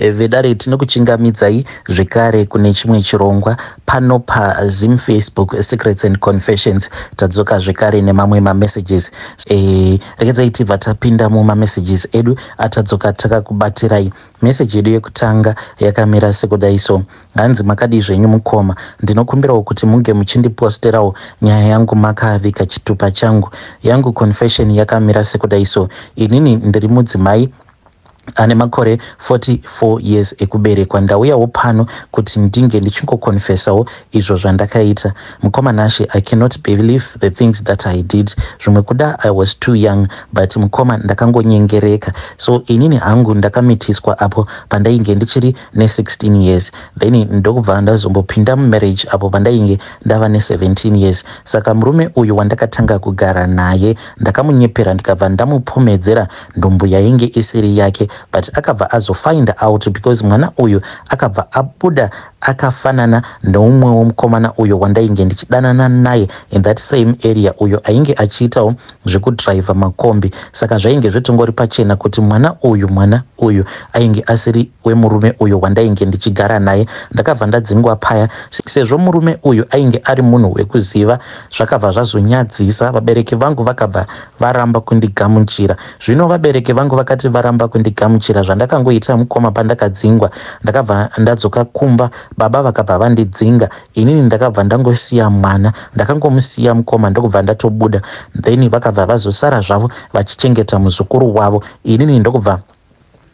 Vedare, tinokuchingamidzai zvekare kune chimwe chirongwa pano paZim Facebook Secrets and Confessions. Tadzoka zvekare nemamwe mamessages. Regedzai tibva tapinda mumamessages edu atadzoka takakubatirai. Meseji yedu yekutanga yakamira sekudai so. Hanzi, "Makadii zvenyu mukoma? Ndinokumbirawo kuti munge muchindiposterawo nyaya yangu makavika chitupa changu. Yangu confession yakamira sekudai so. Inini ndiri mudzimai ane makore 44 years ekuberekwa. Ndauyawo pano kuti ndinge ndichingokonfesawo izvo zvandakaita. Mukoma Nashe, I cannot believe the things that I did. Zvimwe kuda I was too young, but mukoma, ndakangonyengereka. So inini hangu ndakamitiswa apo pandainge ndichiri ne16 years, then ndokubva ndazombopinda mumarriage apo pandainge ndava ne17 years. Saka murume uyu wandakatanga kugara naye, ndakamunyepera, ndikabva ndamupomedzera nhumbu yainge isiri yake, but akabva azofind out because mwana uyu akabva abuda akafanana neumwewo mukomana uyo wandainge ndichidanana naye in that same area, uyo ainge achiitawo zvekudhiraivha makombi. Saka zvainge zvitongori pachena kuti mwana uyu ainge asiri wemurume uyo wandainge ndichigara naye. Ndakabva ndadzingwa paya. Sezvo murume uyu ainge ari munhu wekuziva, zvakabva zvazonyadzisa. Vabereki vangu vakabva varamba kundigamuchira. Zvino vabereki vangu vakati varamba kundigamuchira, zvandakangoita mukoma, pandakadzingwa, ndakabva ndadzoka kumba. Baba vakabva vandidzinga. Inini ndakabva ndangosiya mwana, ndakangomusiya mukoma, ndokubva ndatobuda. Then vakabva vazosara zvavo vachichengeta muzukuru wavo. Inini ndokubva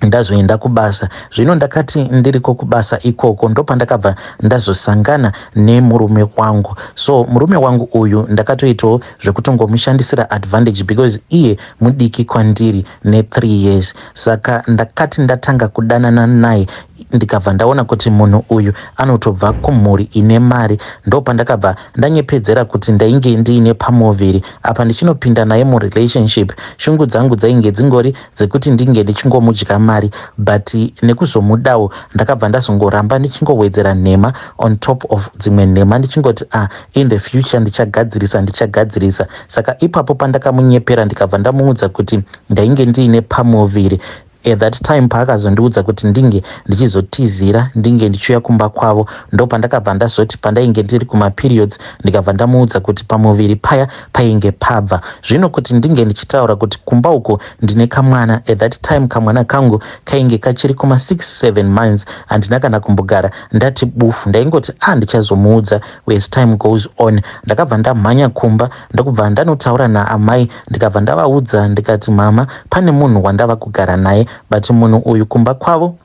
ndazoenda kubasa. Zvino ndakati ndiriko kubasa ikoko, ndopandakabva ndazosangana nemurume wangu. So murume wangu uyu ndakatoitawo zvekutongomushandisira advantage because iye mudiki kwandiri ne3 years. Saka ndakati ndatanga kudanana naye, ndikabva ndaona kuti munhu uyu anotobva kumhuri ine mari. Ndopandakabva ndanyepedzera kuti ndainge ndiine pamuviri apa ndichinopinda naye murelationship. Shungu dzangu dzainge dzingori dzekuti ndinge ndichingomudya mari, but nekuzomudawo ndakabva ndazongoramba ndichingowedzera nhema on top of dzimwe nhema, ndichingoti, "Ah, in the future ndichagadzirisa, ndichagadzirisa." Saka ipapo pandakamunyepera, ndikabva ndamuudza kuti ndainge ndiine pamuviri, at that time paakazondiudza kuti ndinge ndichizotizira, ndinge ndichiuya kumba kwavo, ndo pandakabva ndazoti pandainge ndiri kumaperiods, ndikabva ndamuudza kuti pamuviri paya painge pabva. Zvino kuti ndinge ndichitaura kuti kumba uko ndine kamwana, at that time kamwana kangu kainge kachiri kuma6 7 months. Handina kana kumbogara ndati bufu. Ndaingoti, "A ah, ndichazomuudza as time goes on." Ndakabva ndamhanya kumba, ndokubva ndanotaura naamai, ndikabva ndavaudza, ndikati, "Mama, pane munhu wandava kugara naye, but munhu uyu kumba kwavo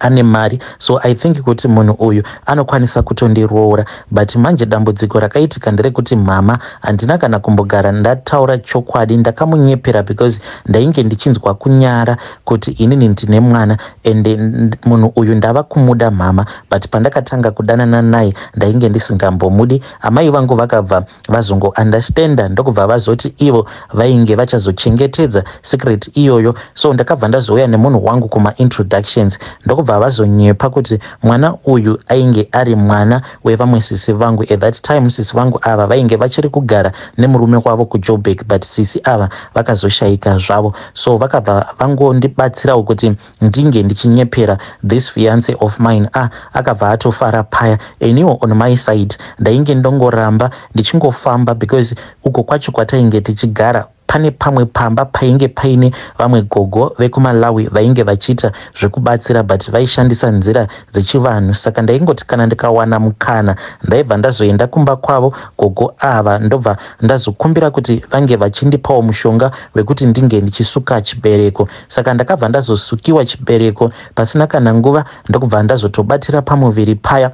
ane mari, so I think kuti munhu uyu anokwanisa kutondiroora." But manje dambudziko rakaitika nderekuti, mama, handina kana kumbogara ndataura chokwadi. Ndakamunyepera because ndainge ndichinzwa kunyara kuti inini ndine mwana and munhu uyu ndava kumuda, mama, but pandakatanga kudanana naye ndainge ndisingambomudi. Amai vangu vakabva vazongoundestanda, ndokubva vazoti ivo vainge vachazochengetedza secret iyoyo. So ndakabva ndazouya nemunhu wangu kumaintroductions, ndokubva vazonyepa kuti mwana uyu ainge ari mwana wevamwe sisi vangu. At that time sisi vangu ava vainge vachiri kugara nemurume wavo kuJoburg, but sisi ava vakazoshayika zvavo. So vakabva vangondibatsirawo kuti ndinge ndichinyepera this fiance of mine. Ah, akabva atofara paya. Eniwo on my side ndainge ndongoramba ndichingofamba because uko kwacho kwatainge tichigara pane pamwe pamba painge paine vamwe gogo vekuMalawi vainge vachiita zvekubatsira, but vaishandisa nzira dzechivanhu. Saka ndaingoti kana ndikawana mukana, ndaibva ndazoenda kumba kwavo gogo ava, ndobva ndazokumbira kuti vange vachindipawo mushonga wekuti ndinge ndichisuka chibereko. Saka ndakabva ndazosukiwa chibereko. Pasina kana nguva, ndokubva ndazotobatira pamuviri paya.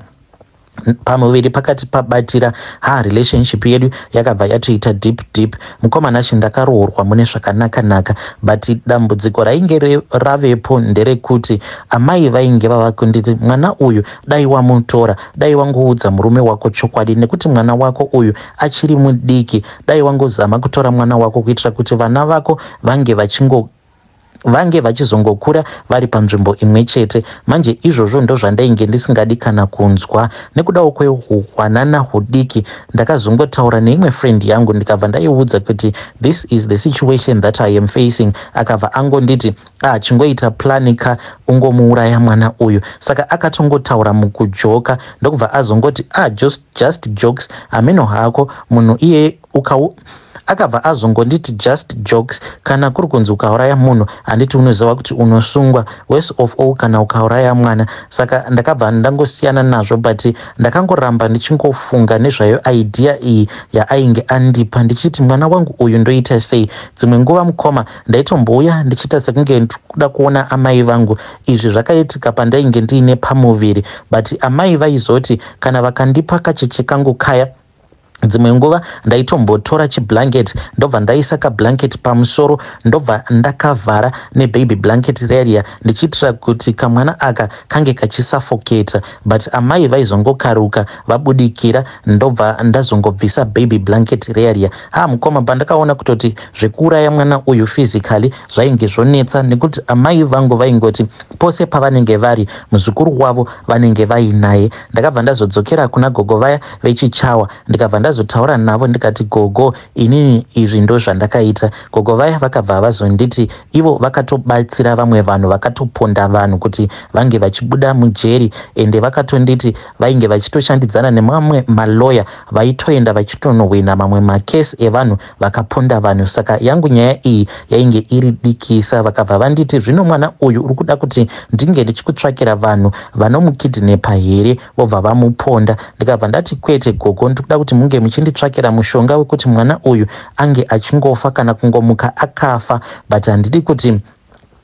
Pamuviri pakati pabatira, ha, relationship yedu yakabva yatoita deep deep. Mukoma Nashe, ndakaroorwa mune zvakanaka-naka, but dambudziko rainge ravepo nderekuti amai vainge vava kunditi, "Mwana uyu dai wamutora, dai wangoudza murume wako chokwadi, nekuti mwana wako uyu achiri mudiki. Dai wangozama kutora mwana wako kuitira kuti vana vako vange vachingo Vange vachizongokura vari panzvimbo imwe chete. Manje izvozvo ndozvandainge ndisingadi kana kunzwa. Nekudawo kwehuhwanana hudiki, ndakazongotaura neimwe friend yangu ndikabva ndaiudza kuti this is the situation that I am facing. Akabva angonditi, ah, chingoita plan ka, ungomuuraya mwana uyu. Saka akatongotaura mukujoka, ndokubva azongoti, ah, just jokes, hameno hako munhu iyeye ukau. Akabva azongonditi, just jokes, kana kuri kunzi ukauraya munhu, handiti unoziva kuti unosungwa? Worst of all kana ukauraya mwana. Saka ndakabva ndangosiyana nazvo, but ndakangoramba ndichingofunga nezvayo idea iyi yaainge andipa, ndichiti mwana wangu uyu ndoita sei? Dzimwe nguva, mukoma, ndaitombouya ndichiita sekunge ndikuda kuona amai vangu. Izvi zvakaitika pandainge ndiine pamuviri, but amai vaizoti kana vakandipa kacheche kangu kaya, dzimwe nguva ndaitombotora chiblanket, ndobva ndaisa kablanket pamusoro, ndobva ndakavhara nebaby blanket reria, ndichiitira kuti kamwana aka kange kachisafoketa. But amai vaizongokaruka vabudikira, ndobva ndazongobvisa baby blanket reria. Ha, mukoma, pandakaona kutoti zvekuuraya mwana uyu physically zvainge zvonetsa, nekuti amai vangu vaingoti pose pavanenge vari, muzukuru wavo vanenge vainaye, ndakabva ndazodzokera kuna gogo vaya vechichawa, ndikabva ndazotaura navo ndikati, gogo, inini izvi ndo zvandakaita. Gogo vaya vakabva vazonditi ivo vakatobatsira vamwe vanhu vakatoponda vanhu kuti vange vachibuda mujeri, ende vakatonditi vainge vachitoshandidzana nemamwe maloya, vaitoenda vachitonohwina mamwe makesi evanhu vakaponda vanhu. Saka yangu nyaya iyi yainge iri dikisa. Vakabva vanditi, zvino mwana uyu uri kuda kuti ndinge ndichikutsvakira vanhu vanomukidnepa here, vobva vamuponda? Ndikabva ndati, kwete gogo, ndikuda kuti munge muchinditsvakira mushonga wekuti mwana uyu ange achingofa kana kungomuka akafa, but handidi kuti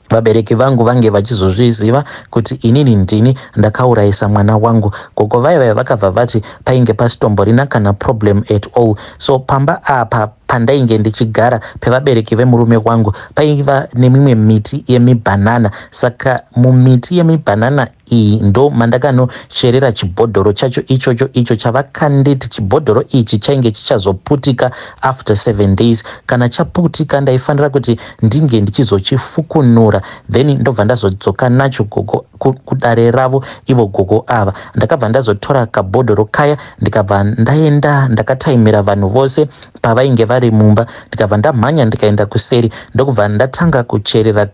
vabereki vangu vange vachizozviziva kuti inini ndini ndakaurayisa mwana wangu. Gogo vaya vaya vakabva vati painge pasitomborina kana problem at all. So pamba apa pandainge ndichigara pevabereki vemurume wangu paiva nemimwe miti yemibhanana. Saka mumiti yemibhanana iyi ndo mandakanocherera chibhodhoro chacho ichocho, icho chavakanditi chibhodhoro ichi chainge chichazoputika after 7 days. Kana chaputika, ndaifanira kuti ndinge ndichizochifukunura, then ndobva ndazodzoka nacho gogo kudare ravo ivo gogo ava. Ndakabva ndazotora kabhodhoro kaya, ndikabva ndaenda ndakataimira vanhu vose pavainge vari mumba, ndikabva ndamhanya ndikaenda kuseri, ndokubva ndatanga kucherera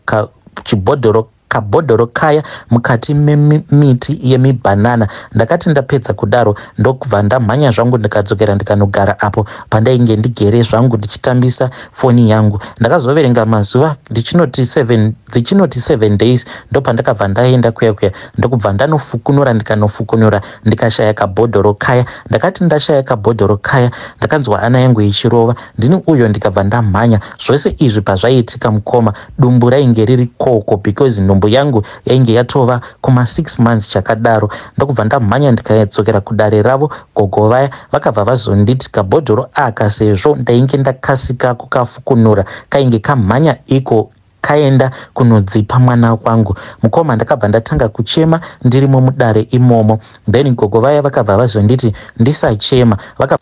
chibhodhoro, kabhodhoro kaya mukati memiti yemibhanana. Ndakati ndapedza kudaro, ndokubva ndamhanya zvangu, ndikadzokera, ndikanogara apo pandainge ndigere zvangu ndichitambisa foni yangu. Ndakazoverenga mazuva, ndichinoti dzichinoti 7 days, ndopandakabva ndaenda kuya kuya, ndokubva ndanofukunura. Ndikanofukunura, ndikashaya kabhodhoro kaya. Ndakati ndashaya kabhodhoro kaya, ndakanzwa hana yangu ichirova, ndini uyo, ndikabva ndamhanya. Zvose izvi pazvaiitika, mukoma, dumbu rainge riri koko, because nhumbu yangu yainge yatova kuma6 months chakadaro. Ndokubva ndamhanya, ndikadzokera kudare ravo. Gogo vaya vakabva vazonditi kabhodhoro aka, sezvo ndainge ndakasika kukafukunura, kainge kamhanya iko kaenda kunodzipa mwana wangu. Mukoma, ndakabva ndatanga kuchema ndirimo mudare imomo. Then gogo vaya vakabva vazonditi ndisachema.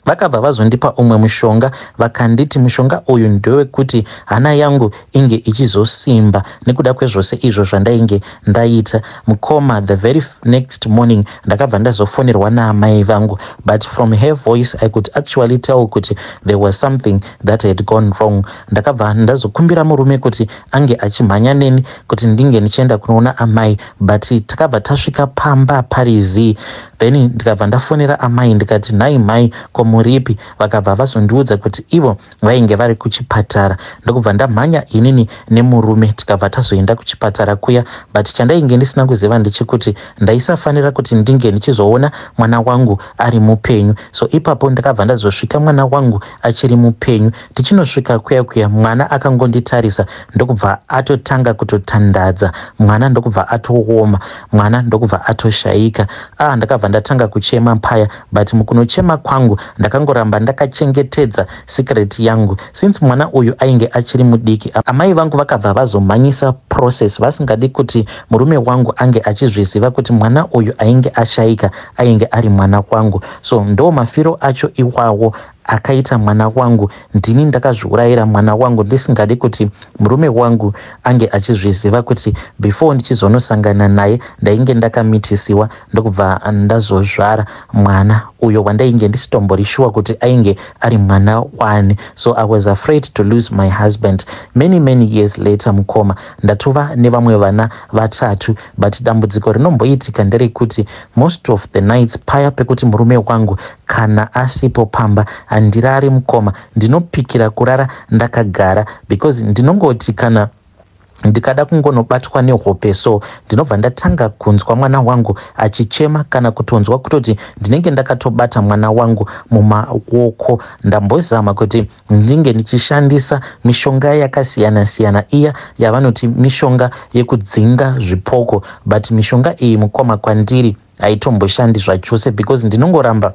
Vakabva vazondipa umwe mushonga, vakanditi mushonga uyu ndewekuti hana yangu inge ichizosimba nekuda kwezvose izvo zvandainge ndaita. Mukoma, the very next morning ndakabva ndazofonerwa naamai vangu, but from her voice I could actually tell kuti there was something that had gone wrong. Ndakabva ndazokumbira murume kuti ange achimhanya neni kuti ndinge ndichienda kunoona amai, but takabva tasvika pamba pari zii. Then ndikabva ndafonera amai ndikati, nhai mai, ko muripi? Vakabva vazondiudza kuti ivo vainge vari kuchipatara. Ndokubva ndamhanya inini nemurume, tikabva tazoenda kuchipatara kuya. But chandainge ndisina kuziva ndechekuti ndaisafanira kuti ndinge ndichizoona mwana wangu ari mupenyu. So ipapo ndakabva ndazosvika mwana wangu achiri mupenyu. Tichinosvika kuya kuya, mwana akangonditarisa, ndokubva atotanga kutotandadza mwana, ndokubva atooma mwana, ndokubva atoshayika. Ah, ndakabva ndatanga kuchema paya, but mukunochema kwangu ndakangoramba ndakachengetedza secret yangu. Since mwana uyu ainge achiri mudiki, amai vangu vakabva vazomhanyisa process, vasingadi kuti murume wangu ange achizviziva kuti mwana uyu ainge ashayika ainge ari mwana wangu. So ndo mafiro acho iwawo. akaita mwana wangu. Ndini ndakazviurayira mwana wangu ndisingadi kuti murume wangu ange achizviziva kuti before ndichizonosangana naye ndainge ndakamitisiwa, ndokubva ndazozvara mwana uyo wandainge ndisitombori sure kuti ainge ari mwana wani. So I was afraid to lose my husband. Many, many years later, mukoma, ndatova nevamwe vana vatatu, but dambudziko rinomboitika nderekuti most of the nights paya pekuti murume wangu kana asipo pamba, handirari, mukoma. Ndinopikira kurara ndakagara because ndinongoti kana ndikada kungonobatwa nehope so, ndinobva ndatanga kunzwa mwana wangu achichema, kana kutonzwa kutoti ndinenge ndakatobata mwana wangu mumaoko. Ndambozama kuti ndinge ndichishandisa mishonga yakasiyana-siyana, iya yavanoti mishonga yekudzinga zvipoko, but mishonga iyi, mukoma, kwandiri haitomboshandi zvachose because ndinongoramba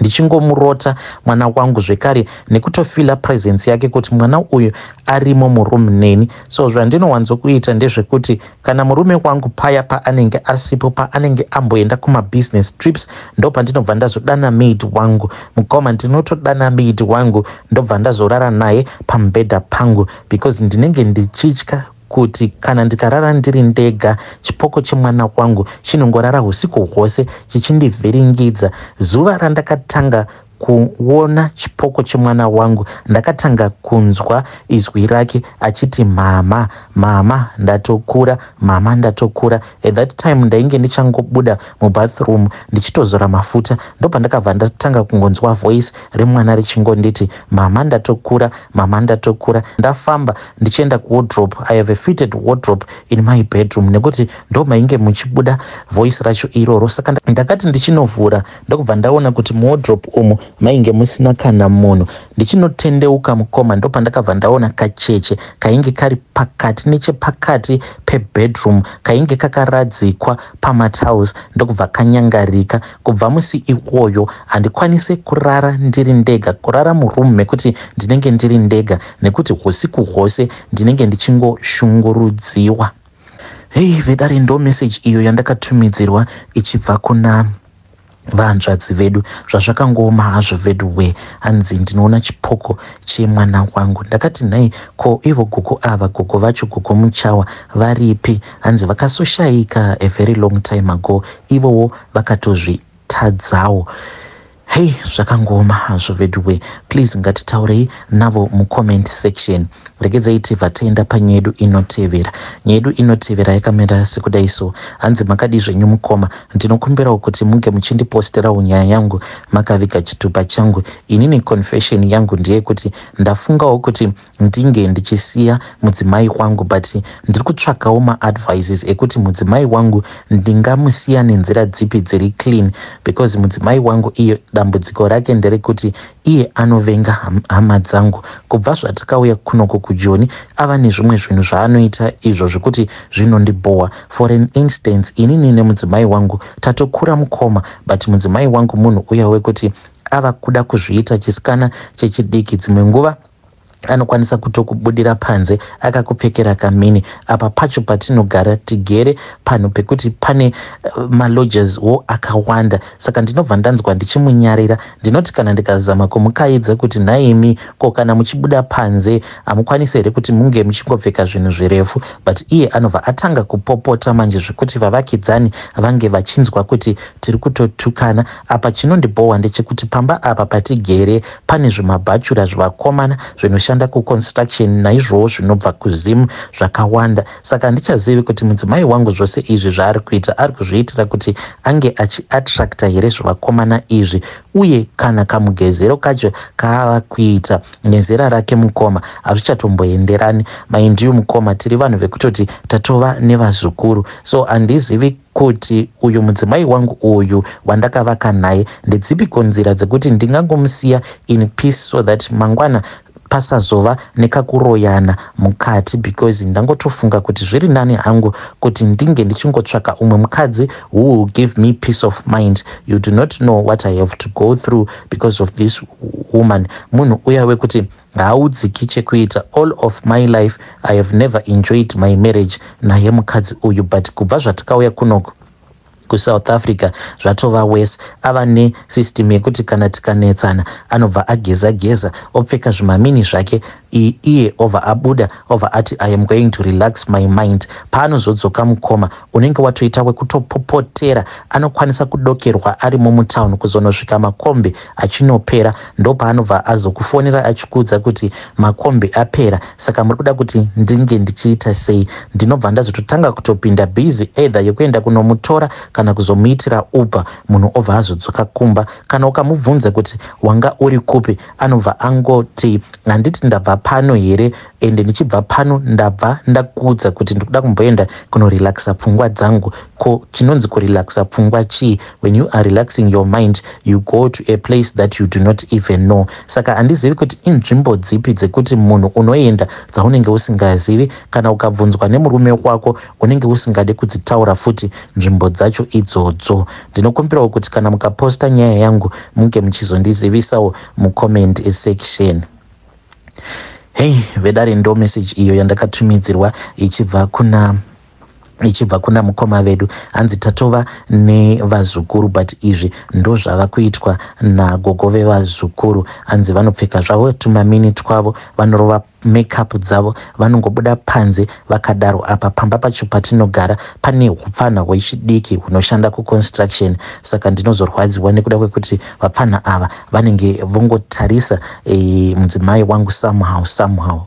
ndichingomurota mwana wangu zvekare nekutofeela presence yake kuti mwana uyu arimo muroom neni. So zvandinowanzokuita ndezvekuti kana murume wangu paya paanenge asipo, paanenge amboenda kumabusiness trips, ndo pandinobva ndazodana maid wangu. Mukoma, ndinotodana maid wangu, ndobva ndazorara naye pamubhedha pangu because ndinenge ndichitya kuti kana ndikarara ndiri ndega, chipoko chemwana wangu chinongorara usiku hwose chichindivhiringidza. Zuva randakatanga kuona chipoko chemwana wangu, ndakatanga kunzwa izwi rake achiti, "Mama, mama, ndatokura, mama, ndatokura." At that time ndainge ndichangobuda mubathroom ndichitozora mafuta, ndopandakabva ndatanga kungonzwa voice remwana richingonditi, "Mama, ndatokura, mama, ndatokura." Ndafamba ndichienda kuwardrobe. I have a fitted wardrobe in my bedroom, nekuti ndo mainge muchibuda voice racho iroro. Saka ndakati ndichinovhura, ndokubva ndaona kuti muwardrobe umu mainge musina kana munhu. Ndichinotendeuka, mukoma, ndopandakabva ndaona kacheche kainge kari pakati, nechepakati pebedroom, kainge kakaradzikwa pamatiles, ndokubva kanyangarika. Kubva musi iwoyo handikwanisi kurara ndiri ndega, kurara muroom mekuti ndinenge ndiri ndega, nekuti usiku hwose ndinenge ndichingoshungurudziwa. Hei vedare, ndo message iyo yandakatumidzirwa ichibva kuna vahanzvadzi vedu. Zvazvakangooma hazvo vedu we. Hanzi, "Ndinoona chipoko chemwana wangu." Ndakati, "Nhai, ko ivo gogo ava, gogo vacho, Gogo Muchawa, varipi?" Hanzi vakasoshayika a very long time ago, ivowo vakatozvitadzawo. Hei, zvakangooma hazvo veduwe. Please, ngatitaurei navo mucomment section. Regedzai tibva taenda panyedu inotevera. Nyedu inotevera yakamira sekudai so. Hanzi, "Makadi zvenyu, mukoma? Ndinokumbirawo kuti munge muchindiposterawo nyaya yangu makaviga chitupa changu. Inini confession yangu ndeyekuti ndafungawo kuti ndinge ndichisiya mudzimai wangu, but ndiri kutsvakawo maadvices ekuti mudzimai wangu ndingamusiya nenzira dzipi dziri clean, because mudzimai wangu iye dambudziko rake nderekuti iye anovenga hama dzangu. Kubva zvatakauya kunoko kuJoni, ava nezvimwe zvinhu zvaanoita izvo zvekuti zvinondibhowa. For an instance, inini nemudzimai wangu tatokura, mukoma, but mudzimai wangu munhu uya wekuti ava kuda kuzviita chisikana chechidiki. Dzimwe nguva anokwanisa kutokubudira panze akakupfekera kamini. Apa pacho patinogara, tigere panhu pekuti pane malodgers wo akawanda, saka ndinobva ndanzwa ndichimunyarira. Ndinoti kana ndikazama kumukaidza kuti, 'Nhaimi, ko kana muchibuda panze hamukwanisi here kuti munge muchingopfeka zvinhu zvirefu?' But iye anobva atanga kupopota manje, zvekuti vavakidzani vange vachinzwa kuti tiri kutotukana. Apa chinondibhohwa ndechekuti pamba apa patigere pane zvimabhachura zvevakomana zvinoshanda kuconstruction, naizvowo zvinobva kuZimu zvakawanda. Saka handichazivi kuti mudzimai wangu zvose izvi zvaari kuita, ari kuzviitira kuti ange achiattracta here zvevakomana izvi? Uye kana kamugezero kacho kaava kuita nezera rake, mukoma, hazvichatomboenderani. Mind you, mukoma, tiri vanhu vekutoti tatova nevazukuru, so handizivi kuti uyu mudzimai wangu uyu wandakavaka naye, ndedzipiko nzira dzekuti ndingangomusiya in peace so that mangwana pasazova nekakuroyana mukati, because ndangotofunga kuti zviri nani hangu kuti ndinge ndichingotsvaka umwe mukadzi who will give me peace of mind. You do not know what I have to go through because of this woman. Munhu uya wekuti haaudziki chekuita. All of my life I have never enjoyed my marriage naye mukadzi uyu, but kubva zvatakauya kunoko kuSouth Africa zvatova worse. Ava nesystem yekuti kana tikanetsana, anobva ageza geza, opfeka zvimamini zvake, iye obva abuda, obva ati, "I am going to relax my mind." Paanozodzoka, mukoma, unenge watoita wekutopopotera. Anokwanisa kudokerwa arimo mutauni kuzonosvika makombi achinopera. Ndopaanobva azokufonera achikuudza kuti makombi apera, saka muri kuda kuti ndinge ndichiita sei? Ndinobva ndazototanga kutopinda busy, either yekuenda kunomutora kana kuzomuitira Uber. Munhu obva azodzoka kumba. Kana ukamubvunza kuti wanga uri kupi, anobva angoti, "Handiti ndabva pano here? Ende ndichibva pano ndabva ndakuudza kuti ndikuda kumboenda kunorelaxa pfungwa dzangu." Ko chinonzi kurelaxa pfungwa chii, when you are relaxing your mind, you go to a place that you do not even know? Saka handizivi kuti inzvimbo dzipi dzekuti munhu unoenda dzaunenge usingazivi. Kana ukabvunzwa nemurume wako, unenge usingade kudzitaura futi nzvimbo dzacho idzodzo. Ndinokumbirawo kuti kana mukaposta nyaya yangu, munge muchizondizivisawo mucomment section. Hei vedare, ndo message iyo yandakatumidzirwa ichibva kuna mukoma vedu. Hanzi tatova nevazukuru, but izvi ndo zvava kuitwa nagogo vevazukuru. Hanzi vanopfeka zvavo tumamini twavo, vanorova makeup dzavo, vanongobuda panze vakadaro. Apa pamba pacho patinogara pane upfana hwechidiki hunoshanda kuconstruction, saka ndinozorwadziwa nekuda kwekuti vapfana ava vanenge vongotarisa mudzimai wangu somehow somehow.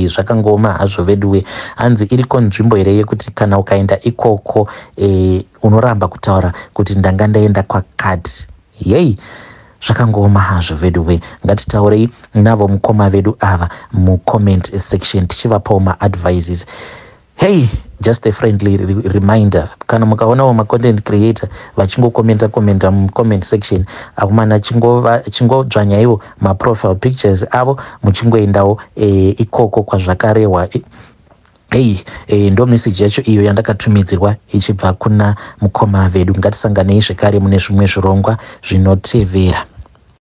Zvakangooma hazvo veduwe. Hanzi iriko nzvimbo here yekuti kana ukaenda ikoko unoramba kutaura kuti ndanga ndaenda kwakati? Yei, zvakangooma hazvo veduwe. Ngatitaurei navo mukoma vedu ava mucomment section, tichivapawo maadvices. Hey, just a friendly reminder, kana mukaonawo macontent creator vachingokomenta komenta mucomment section, akomana, chingodzvanyaiwo maprofile pictures avo, muchingoendawo ikoko kwazvakarehwa. Hei, ndo meseji yacho iyo yandakatumidzirwa ichibva kuna mukoma vedu. Ngatisanganei zvekare mune zvimwe zvirongwa zvinotevera.